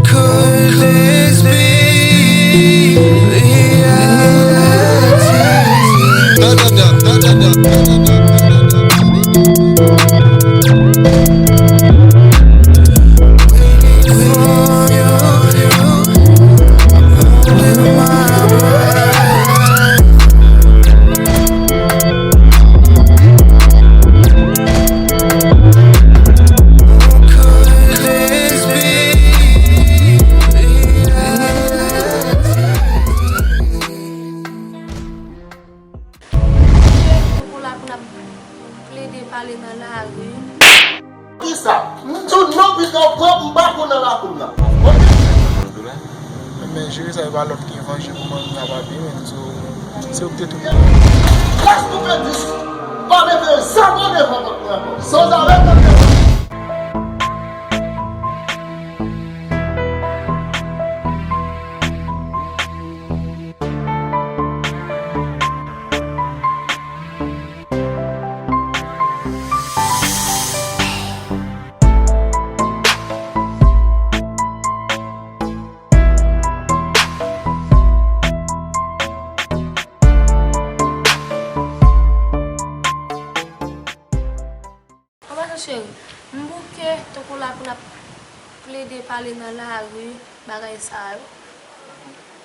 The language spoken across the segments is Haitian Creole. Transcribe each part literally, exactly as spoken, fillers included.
Could this be reality? Kòkòla pou n ap plede pale nan lari. Kisa? M di w non, piga w pran m pa pou nan lakou m nan. Oke? Men jere sa yo pa lòt ke vanje pou manmi a papi, men so, se ou ki te tou. Lès nou fè dis. Pa mete yon zago devan pòt mwen ankò. Sanzave nan devan. An pasan cheri, m bouke, tankou la pou n ap plede pale nan lari, bagay sa yo.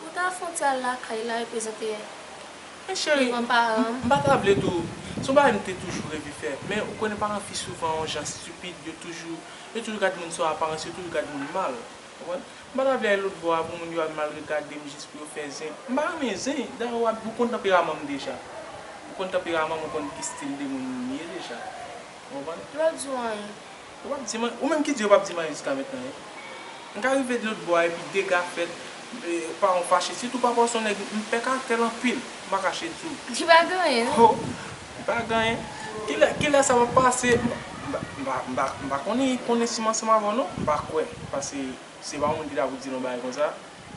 Ou ta fon ti al lakay la reprezante devan paran m. Men cheri, m, m pa ta vle tou. Se yon bagay m te toujou reve fè. Men ou konnen paran fi souvan yon jan estipid, yo toujou, yo toujou gad moun sou aparans, yo toujou gad moun mal. Konprann? M pa ta vle al lòt bò a pou moun yo al mal regade m jis pou yo fè zen. M pa renmen zen. Dayè, w ap, ou konn tanperaman m deja. Ou konn tanperaman m, ou konn ki stil de moun m ye deja. Ou konprann? Yo p ap di w anyen. Yo p ap di m anyen. Ou menm ki di yo p ap di m anyen jiska mentnan, wi. M ka rive de lòt bò a epi dega fèt, e, paran w fache. Sitou papa w se yon nèg, m pè karaktè l anpil. M pa kache di w. Li pa gen anyen, non? Ho! Li pa gen anyen. Kilè, kilè sa p ap pase? M pa, m pa, m pa, m pa konnen, konnen si m ansanm avè w, non. M pa kwè. Paske se pa yon moun ki ta pou di l yon bagay konsa.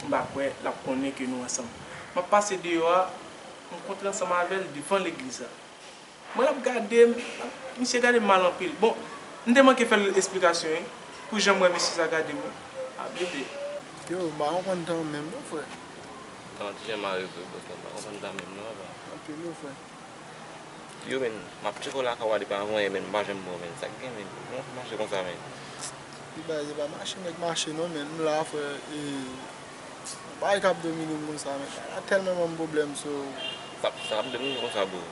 M pa kwè l ap konnen ke nou ansanm. M ap pase deyò a, m kontre ansanm avè l devan legliz la. Mwen l ap gade m, misye gade m mal anpil. Bon, m te manke fè l esplikasyon, wi, pou jan m wè mesye sa gade m, wi. A, bebe. Yo, m pa konprann tan menm non, frè. Tan ti jan mare vre, bro, m pa konprann tan menm non, papa. Anpil, wi, frè. Yo, men, m ap tcheke w lakay w a depi avan yè, men m pa janm wè w, men. Sa k gen, men? Kòman w fè mache konsa, men? Li bay, se pa mache nèg mache non, men. M la, frè, e, bagay k ap domine m konsa, men. Bagay la tèlman ban m pwoblèm, so. Sa, sa k ap domine w konsa, bro?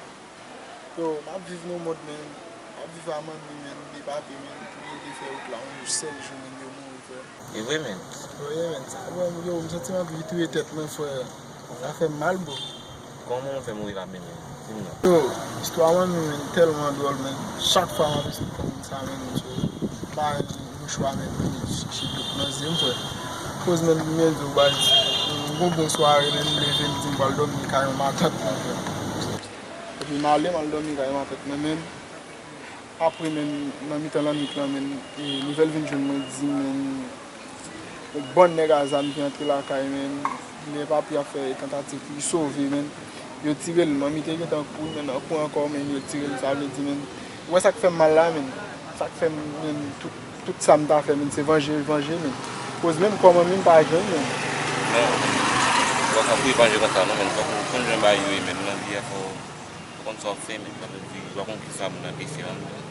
Yo, m ap viv nan mond, men. M ap viv a manmi, men, de papi, men. Pou yo te fè wout la, yon sèl jou, men, yo mouri, frè. E vre, men. Wi, men. Sa, bon, yo, m santi m ap vin touye tèt mwen, frè. Sa fè m mal, bro. Kòman w fè mouri la menm, men? Di m non. Yo, istwa manmi, men, tèlman dwòl, men. Chak fwa m ap esplike moun sa, men, so, m pa renmen mouchwa, men, pou li chita nan zye m, frè. Koz, men, men, di w, baz, m gon bon sware, men, m leve, m di m pral dòmi kay yon matant mwen, frè. Epi m ale, m al dòmi kay matant mwen, men. Apre, men, nan mitan lannwit lan, men, e, nouvèl vin jwenn mwen, di, men, yon bann nèg a zam ki antre lakay, men, lè papi ap fè tantativ pou li sove, men, yo tire l. Manmi te gentan kouri, men, nan kou ankò, men, yo tire l. Sa vle di, men, ou wè sa k fè m mal la, men, sa k fè m, men, tout, tout sa m ta fè, men, se vanje, vanje, men. Koz menm kò manmi m pa jwenn, men. Non, ou pa ka kouri vanje konsa, non, men, fòk ou konn jan bagay yo ye, men, nan vi a, fò Ou konn sa w ap fè, men, sa vle di, ou pa konn kisa moun nan te fè an menm.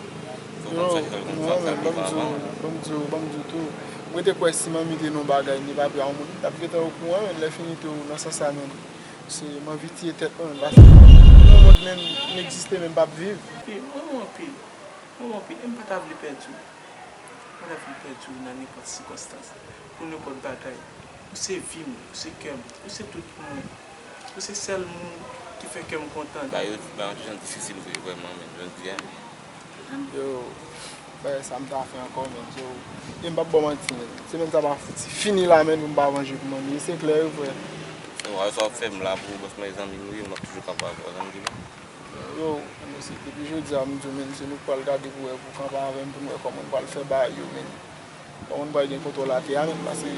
Fò w konn sa, fò w konn sa w ap fè avan. Ban m di w, ban m di w tou. Mwen te kwè si manmi te nan yon bagay, ni papi a yon moun, t ap gentan okouran, men, lè fini tou, nan sans sa, men, se m anvi tiye tèt mwen, men, paske nan mond, men, m egziste, men m p ap viv. Wi, mwen, mwen anpil. Mwen, mwen anpil. E m pa ta vle pèdi w. Mwen ta vle pèdi w nan nenpòt sikonstans, pou nenpòt bagay. Ou se vi m, ou se kè m, ou se tout mwen. Ou se sèl moun ki fè kè m kontan. Bagay yo, bagay yo jan difisil vre, vrèman, men, jodi a. Yo, bagay sa m ta fè ankò, men, so, e m p ap ba w manti, men. Semèn sa pa fouti fini la, men, pou m pa vanje pou manmi. Se klè, wi, frè. Bon, sa w ap fè m la pou bòs mwen, zanmi m, wi, m ap toujou kanpe avè w, zanmi m. Yo, mesye, depi jodi a, m di w, men, se nou k pral gade pou wè, pou kanpe avè m, pou n wè kòman n pral fè bagay yo, men. Kòman n pral gen kontwòl atè a, men, paske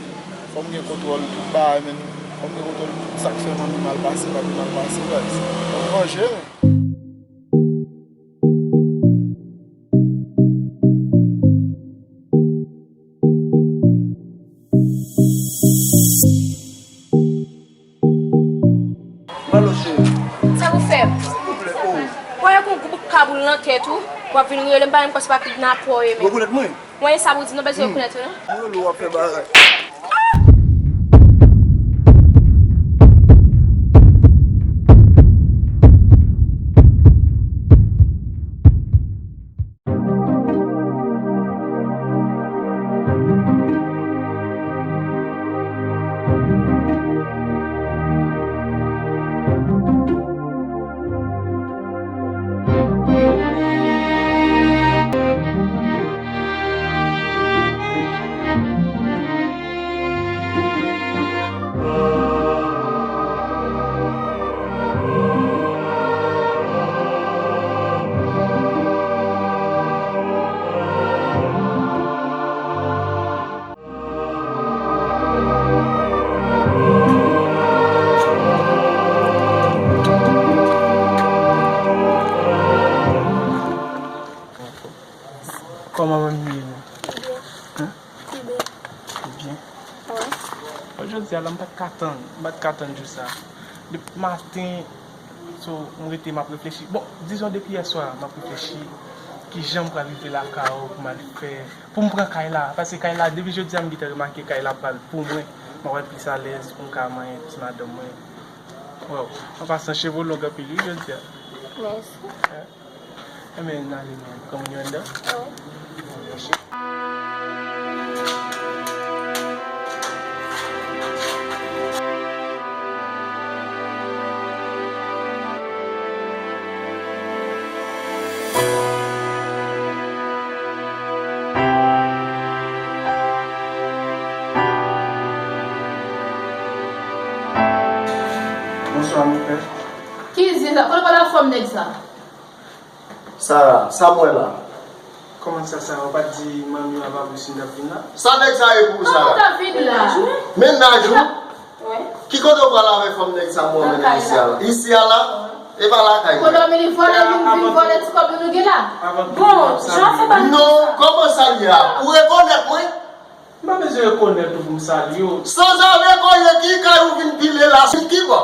fò m gen kontwòl tout bagay, men, fò m gen kontwòl tout sa k fè manmi mal pase, papi mal pase, guys. Fò m vanje, men. Kaboul nan tèt ou, w ap vin rele m, pa menm kòm se pa kidnapè w ye menm. Rekonèt mwen? Mwen, e sa pou di, nou bezwen rekonèt ou, non? Mwen, w ap fè bagay. Kòman manmi ye menm? Byen. Hein? Byen. Byen. Wi. Bon, jodi a la, m pa t ka tann, m pa t ka tann jou sa. Depi maten, so, m rete, m ap reflechi. Bon, dizon depi yè swa, m ap reflechi kijan m pral rive lakay ou pou m al fè, pou m pran kay la. Paske kay la, depi jodi a, m gentan remake kay la pral pou mwen. M ap wè plis alèz pou m ka manyen ti madanm mwen. Waw, an pasan, cheve w long anpil wi jodi a. Mèsi. Enben, n ale men. Kòman nou anndan? Wi. Bon, mèsi. Bonswa, monchè. Ki zi sa? Kote w pral ak fòm nèg sa? Sara, sa m wè la? Kòman sa, Sara? Ou pa t di manmi w a pa vle si n t ap vin la? Sa nèg sa ye pou ou, Sara? Kòman w t ap vin la? Mennaj ou? Wi. Ki kote w pral avèk fòm nèg sa m wè w mennen isi a la? Isi a la? E pa lakay mwen. Kote w vin vòlè, vin, vin vòlè ti kòb nou gen la? Bon, jan w fè pa... Non, kòman sa ye a? Ou rekonèt mwen? M pa bezwen rekonèt ou pou m salye w. Sanzave koye, ki kay ou vin pile la? Sou ki bò?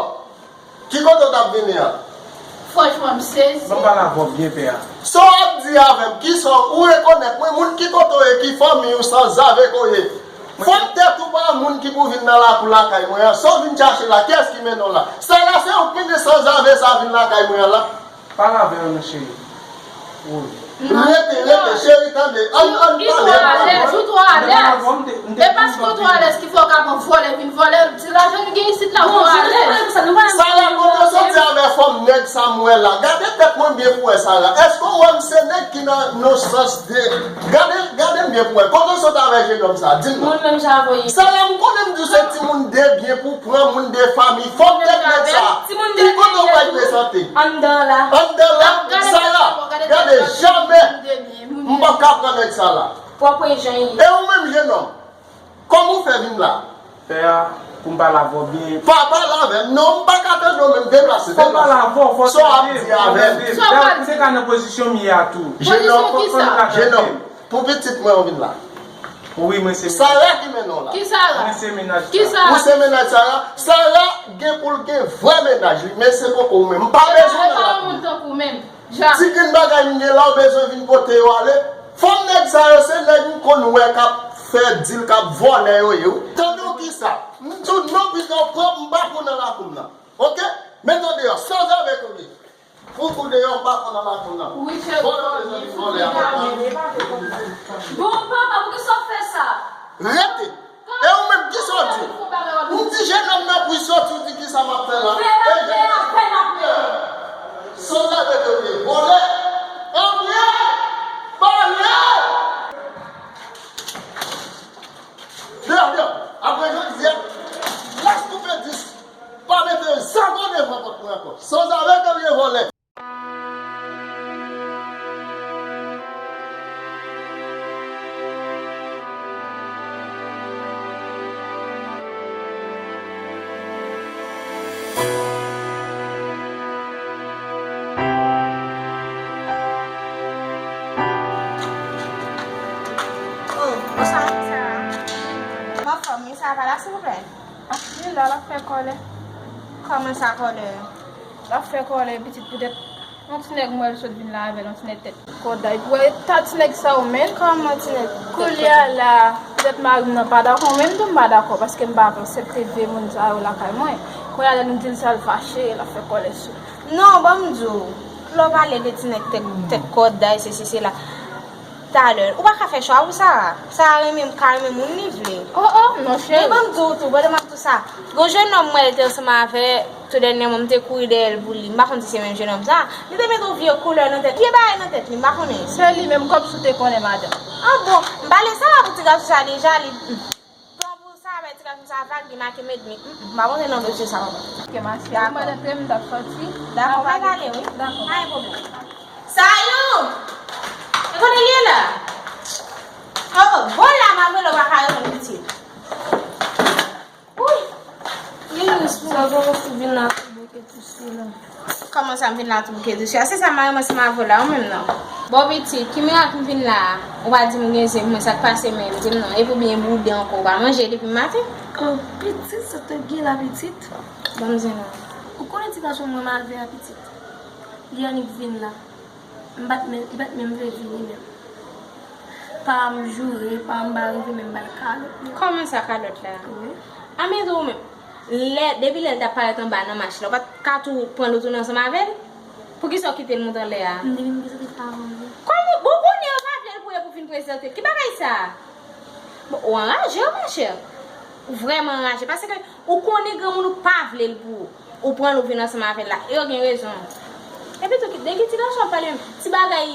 Ki kote w t ap vini an? Franchman, m sezi. Ban m pale avè w byen, pè a. Sa w ap di avè m? Kisa w, ou rekonèt mwen? Moun ki kote w ye? Ki fanmi w? Sanzave koye. Fòm tèt ou pa moun ki pou vin nan lakou lakay mwen an. Sa w vin chache la? Kiyès ki mennen w la? Sa la, se ou ki mennen sanzave sa vin lakay mwen an la? Pale avè yo non, cheri. Wi. Rete, rete, cheri, tande. Ann, ann pale, ann pale. Ou twò alèz, ou twò alèz. E paske ou twò alèz ki fè w ka pran vòlè, vin vòlè, ti lajan nou gen isit la, ou twò alèz. Sara, kote w soti avè fòm nèg sa m wè la? Gade tèt mwen byen pou wè, Sara. Èske w wè m se nèg ki nan, nan sans de, gade, gade m byen pou wè. Kote w soti avè jenòm sa? Di m non. Mwen menm, Javoye. Sara, m konnen m di w se timoun de byen pou pran moun de fanmi. Fòm tèt nèg sa. Ki kote w pral prezante? Anndan la. Anndan la? Sara, gade, jamè m p ap ka pran nèg sa la. Pwòp jan ye. E ou menm, jenòm? Kòman w fè vin la? Pè a, pou m pale avè w byen. Pa pale avè m. Non, m pa ka tande w menm. Deplase, deplase. Fò m pale avè w, fò w tande. Sa w ap di avè m? Sa w pral di? M te ka nan pozisyon m ye a tou. Pozisyon kisa? Jenòm, pou pitit mwen ou vin la. Wi, mwen se... Sara ki mennen w la. Ki Sara? Mwen se mennaj Sara. Ou se mennaj Sara? Sara gen pou l gen vrè mennaj li, men se poko ou menm. M pa bezwen nan lakou. Sara pa yon moun tankou w menm. Ti grenn bagay m gen la, ou bezwen vin pote yo ale? Fòm nèg sa yo, se nèg m konn wè k ap fè dil, k ap vòlè yo ye, wi. Tande w kisa? M di w non, pito w pran, m pa pou nan lakou m nan. Oke? Mete w deyò, sanzave koye. Fout ou deyò, m pa pran nan lakou m nan. Wi, cheri. Vòlè, mezanmi, vòlè a papa. Bon, papa, poukisa w fè sa? Rete. E ou menm, kisa w di? M di jenòm nan pou l soti, ou di kisa m ap fè la? Fè la, fè la, fè la. Sanzave ke w ye, vòlè. Anmwe! Pale! Deyò, deyò. Apre jodi a, lès koupe dis. Pa mete zago devan pòt mwen ankò. Sanzave ke w ye, vòlè. Oh, bonswa, Sara. Anfòm wi, Sara pa la, silvouplè? Ah, li la, l ap fè kòlè. Kòman sa, kòlè? L ap fè kòlè, pitit, poutèt Yon ti nèg m wè l sot vin la avè l, yon ti nèg tèt kòday. Pou wè ta ti nèg sa yo menm. Kòman ti nèg tèt kòday? Koulye a la, petèt mari m nan pa dakò, mwen menm tou m pa dakò, paske m pa aksepte vye moun sa yo lakay mwen. Kounye a lè nou di l sa, l fache, l ap fè kòlè sou. Non, ban m di w, lè w pale de ti nèg tèt, tèt kòday, sesi, sela. Talè, ou pa ka fè chwa pou Sara. Sara renmen m, ka renmen moun li vle. Oh, oh, non, cheri. Men ban m di w tou, pandan m ap di w sa, gon jennonm mwen te ansanm avè, tou dènyèman, m te kouri dèyè l pou li. M pa konn si se menm jennonm sa. Li te mete yon vye koulè nan tèt. Vye bagay nan tèt li, m pa konnen. Se li menm, kòm si w te konnen, madanm. Ah bon, m pale Sara pou ti gason sa deja, li. Pran pou sa, bay ti gason sa vag, li make medmi. M pa konn non dosye sa ankò. Ok, ma chérie. Dakò. Mwen rantre, m t ap sòti. Dakò, pa gade, wi. Dakò. Pa gen pwoblèm. Sayou! E kote l ye la? Oh, bon la, m ap rele w pa ka reponn pitit. Wi. Li responsab, ou vin la tou bouke tou sila. Kòman sa m vin la tou bouke tou sila? Se sa m a ranmase m avè w la, ou menm non. Bon pitit, ki mirak m vin la a? Ou pa di m gen zen pou mwen, sa k pase menm? Di m non. Epi w byen boude ankò, ou pa manje depi maten? Oh, pitit, sa te gen la pitit? Ban m zen non. Ou konnen ti gason mwen m avè a pitit. Li annik vin la. M pa t menm, li pa t menm vle vini menm. Pa m joure, pa m pa rive menm ba l kalòt li. Kòman sa kalòt la? Wi. A men tou ou menm. Lè, depi lè l t ap parèt anba nan mach la, ou pa t ka tou pran l ou tounen ansanm avè l? Poukisa w kite l moute anlè a? M te vin prezante l avan vre. Kòman? Bon, konnen yo pa vle l pou yo pou vin prezante l. Ki bagay sa? Bon, ou anraje wi, machè. Ou vrèman anraje. Paske ou konnen granmoun ou pa vle l pou ou. Ou pran l, ou vin ansanm avè l la. E yo gen rezon. Epi tou, de ki ti gason w ap pale menm? Ti bagay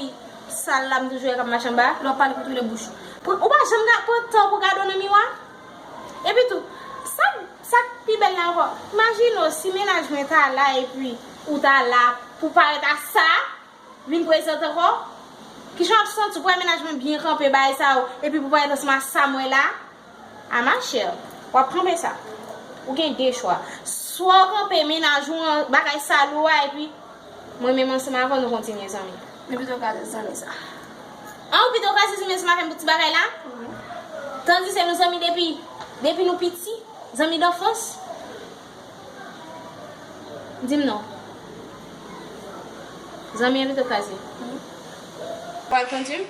sal la m toujou wè k ap mache anba. Lè w ap pale, kontwole bouch ou. Pou, ou pa janm ga-, pran tan pou gade w nan miwa? Epi tou, sa, sa k pi bèl la ankò, imajine w si mennaj mwen ta la epi ou ta la pou parèt a sa, vin prezante kò w. Kijan w ap santi w pou wè mennaj mwen byen kanpe bagay sa yo, epi pou parèt ansanm a sa m wè la? A machè, w ap kanpe sa. Ou gen de chwa. Swa w kanpe mennaj ou an, bagay sal ou a, epi mwen menm ansanm avè w, nou kontinye zanmi. Men pito w kraze zanmi sa. An, ou pito w kraze zanmi ansanm avè m pou ti bagay la? Wi. Tandis ke nou zanmi depi, depi nou piti, zanmi danfans. Di m non. Zanmi an pito w kraze. Wi. Ou pral kondi m?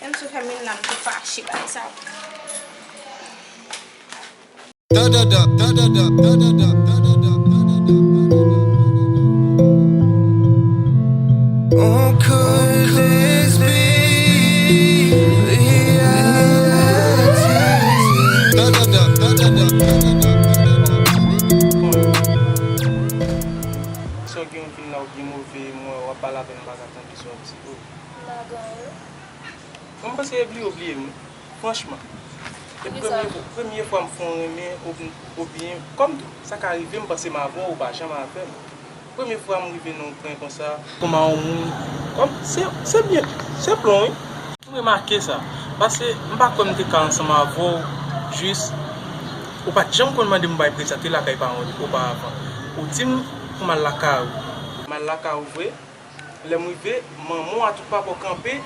Menm si w fè m vin la, m tou fache bagay sa. On could this be reality? Sa w gen yon vin la, ou byen move, mwen w ap pale avè m, m pa ka tande sa w ap di. Oh. M pa gen anyen. Mwen, m panse e bliye w bliye m, wi. Franchman. E premye, premye fwa m fè w renmen, oubyen, oubyen, kòm tou, sa ka rive, m panse m avè w, ou pa janm avè m. Premye fwa m rive nan yon pwen konsa, kòm a yon moun, kòm, se, se byen, se plon, wi. M remake sa, paske m pa kwè m te ka ansanm avè w, jis, ou pa t janm konn mande m pou m bay prezante lakay paran w oparavan. Ou di m pou m al lakay ou. M al lakay ou vre. Lè m rive, manman w a tout papa w kanpe,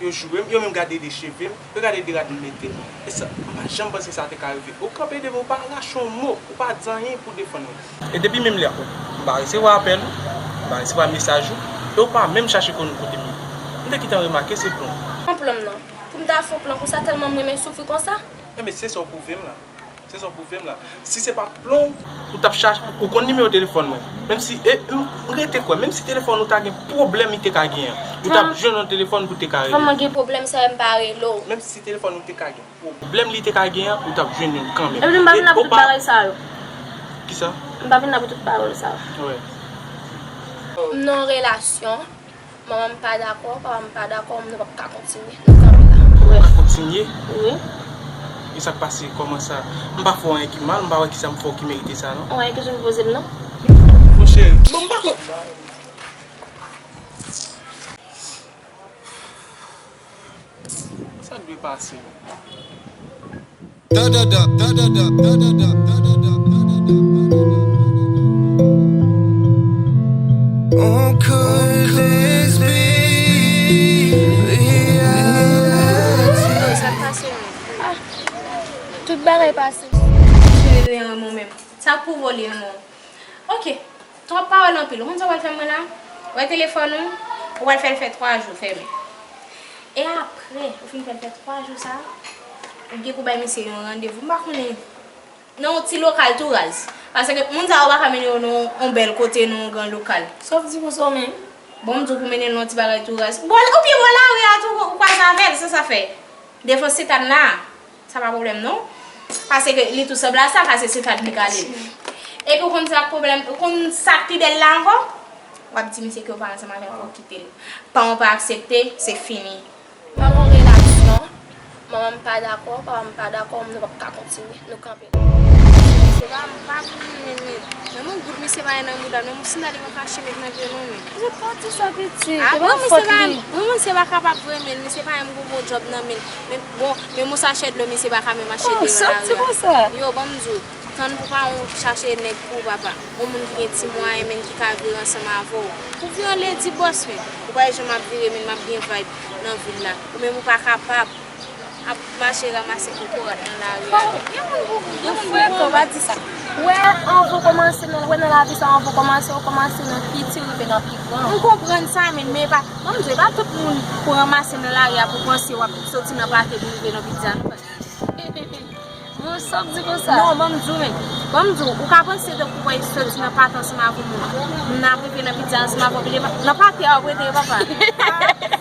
yo joure m, yo menm gade de cheve m, yo gade de rad m mete. E sa, m pa janm panse sa te ka rive. Ou kanpe devan, ou pa rache yon mo, ou pa di anyen pou defann mwen. E depi menm lè a, m pa resevwa apèl ou, m pa resevwa mesaj ou, e ou pa menm chache konn kote m ye. M te gentan remake se plan. Yon plan m nan. Pou m ta fè yon plan konsa, tèlman m renmen soufri konsa. Enben, se sa w pwouve m la. Se sa w pwouve m la. Si se pa plan w, ou t ap chache, ou konn nimewo telefòn mwen. Menm si, e, m rete kwè, menm si telefòn ou ta gen pwoblèm, li te ka genyen. Ou t ap jwenn yon telefòn pou te ka rele. Kòman gen pwoblèm sa, m pa rele w? Menm si telefòn ou te ka gen pwoblèm, li te ka genyen, ou t ap jwenn youn kanmenm. Epi m pa vin la pou tout bagay sa yo. Kisa? M pa vin la pou tout pawòl sa yo. Wi. M nan yon relasyon. Manman m pa dakò, papa m pa dakò, nou p ap ka kontinye. Nou kanpe la. Wi. Ou pa kontinye? Wi. E sa k pase? Kòman sa? M pa fè w anyen ki mal, m pa wè kisa m fè w ki merite sa, non. Ou anyen kesyon pou poze m, non? Monchè, bon, m pa konn. Sa dwe pase. On could this be reality? Sa k pase menm? Ah, tout bagay pase. Cheri, li renmen w menm. Sa k pwouve w li renmen w? Ok. Twòp pawòl anpil. Ou konn sa w pral fè mwen la? Wè telefòn ou, ou pral fè l fè twa jou fèmen. E apre, ou fin fè l fè twa jou sa, ou gen pou bay misye yon randevou. M pa konnen. Nan yon ti lokal tou raz. Paske moun sa yo pa ka mennen yo nan yon bèl kote, nan yon gran lokal. Sòf di konsa w menm. Bon, m di w pou mennen l nan yon ti bagay tou raz. Bon, ou pye bò lari a tou, ou kwaze avè l, sa sa fè? Devan Setàn la, sa pa pwoblèm non. Paske li tou sanble a sa, paske Setàn li gade l. Epi ou konn sa k pwoblèm, ou konn sa k pi bèl la ankò? W ap di misye ke w pa ansanm avè l, pou w kite l. Paran w pa aksepte, se fini. M ap yon relasyon, manman m pa dakò, papa m pa dakò, nou p ap ka kontinye, nou kanpe. Se pa, m pa konnen, men, men, men yon goud misye pa gen nan bouda l, men yon sandal li pa kache met nan pye non, men. Misye pa di sa, pitit. Ah, se pa bon, misye fòt pa, li. Bon, misye pa kapab vre, men, misye pa menm gon bon djòb nan men l. Men, bon, men yon sachè dlo misye pa ka menm achte nan lari a. Yo, ban m di w, tann pou paran w chache nèg pou ou, papa. Yon moun ki gen ti mwayen, men ki ka viv ansanm avè w. Pou vi an ledi bòs, men. Ou pa wè jan m ap vire, men m ap gen vibe nan vil la. Ou menm ou pa kapab ap mache ranmase kokorat nan lari a. Bon, gen moun pou, gen moun pou frekan, pa di sa. Wè, anvan w kòmanse nan, wè nan lavi sa, anvan w kòmanse, ou kòmanse nan piti, rive nan pi gran. M konprann sa, men, men pa, ban m di w, e pa tout moun pou ranmase nan lari a, pou panse w ap soti nan pate pou rive nan pizza, non. Bon, sa w di konsa? Non, ban m di w, men. Ban m di w, ou ka panse tankou w soti nan pate ansanm avè yon moun. Moun nan ap rive nan pizza ansanm avè w, nan pate a w ap rete, papa.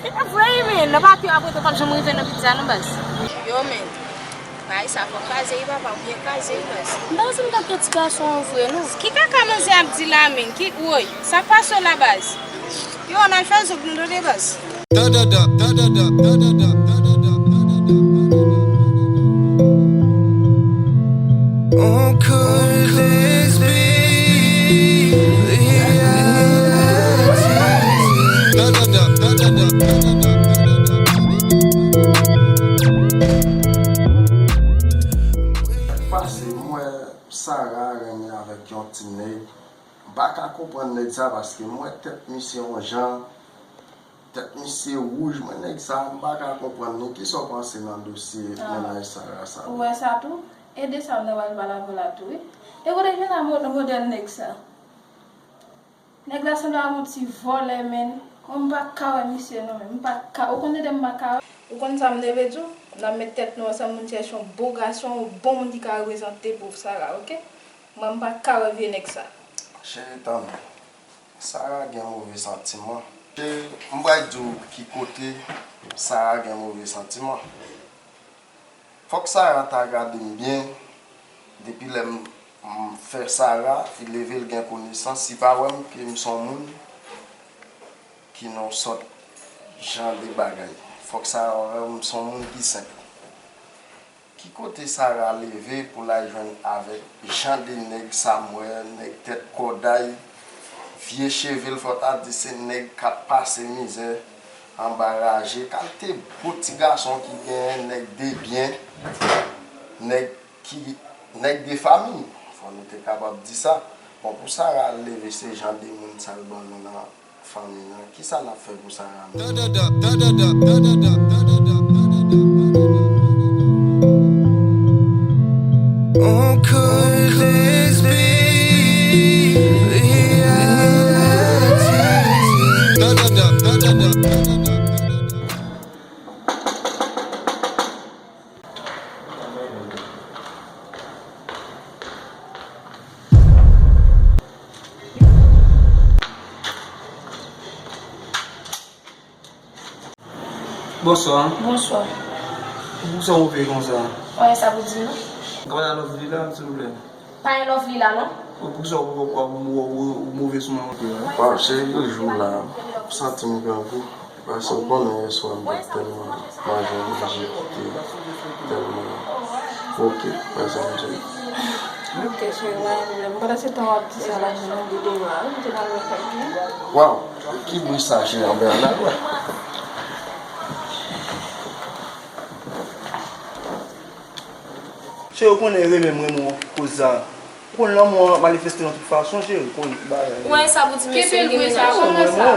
E vre, wi, men, nan pate a w ap rete, w p ap janm rive nan pizza, non, baz. Yo, men, bagay sa fò kraze, wi, papa, ou byen kraze, wi, baz. M panse m t ap yon ti gason an vre, non. Ki kaka manzè ap di la, men? Ki, woy, sa k pase w la, baz? Yo, ann al fè zòk nou tande, baz. Uncle Crispy reality. Pase, m wè Sarah renmen avèk yon ti nèg. M pa ka konprann nèg sa paske m wè tèt misye yon jan. Tèt misye wouj, mwen nèg sa, m pa ka konprann li. Kisa w panse nan dosye mennaj Sarah sa? Ou wè sa tou? E de sa m ta pral pale avè w la tou, wi. E kote w jwenn a mo-, modèl nèg sa? Nèg la sanble ak yon ti vòlè, menn. Mwen, m pa ka wè misye non, menn. M pa ka, ou konn de m pa ka wè. Ou konn sa m te vle di w? N ap met tèt nou ansanm, nou chèche yon bon gason, yon bon moun ki ka reprezante pou Sarah, oke? Mwen, m pa ka wè vye nèg sa. Cheri, tann. Sarah gen move santiman. Cheri, m pral di w ki kote Sarah gen move santiman. Fòk Sarah ta gade m byen. Depi lè m, m fè Sarah, li leve l gen konesans, li pa wè m ke m se yon moun ki nan yon sòt jan de bagay. Fòk Sarah wè m se yon moun ki senp. Ki kote Sarah leve pou l al jwenn avèk jan de nèg sa m wè, nèg tèt kòday, vye cheve l, fò ta di se nèg k ap pase mizè, anba raje, kalite gwo ti gason ki genyen, nèg de byen, nèg ki, nèg de fanmi, fò nou te kapab di sa. Bon, pou Sarah al leve se jan de moun sa l ban nou nan fanmi an, kisa n ap fè pou Sarah menm? Uncle Crispy reality. Bonswa. Bonswa. Poukisa w move konsa? Mwen sa pou di nou. Gade lòv li la, silvouplè. Pa gen lòv li la, non. Poukisa w, w, w, w, w move sou mwen konsa? Waw, cheri, toujou la. M santi m grangou. Paske w konnen yèswa m te tèlman manje yon manje ki te tèlman oke, pa egzanp, m di w. Ok, cheri, pa gen pwoblèm. Pandan se tan w ap di sa la, jan nou vide yo a, wi, m te nan lwen fèt byen. Waw, ki bri sa, cheri, anben ann al wè. Cheri, ou konnen renmen m renmen w koz sa. Ou konn lanmou an manifeste nan tout fason, cheri, ou konn bagay. Ou wè sa pou di mesye li gen mennaj. Kite l vre sa, kòman sa?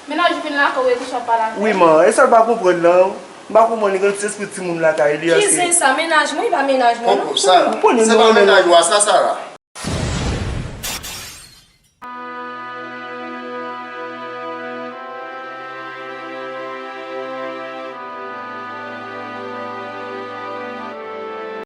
Mennaj ou vin lakay ou epi w ap pale avè l? Wi, man, e sa l pa konprann nan, m pa konprann li gen ti espri timoun lakay li. Ki zen sa, mennaj mwen, li pa mennaj mwen non. Kòman sa? Ou konnen se pa mennaj ou a sa, Sarah?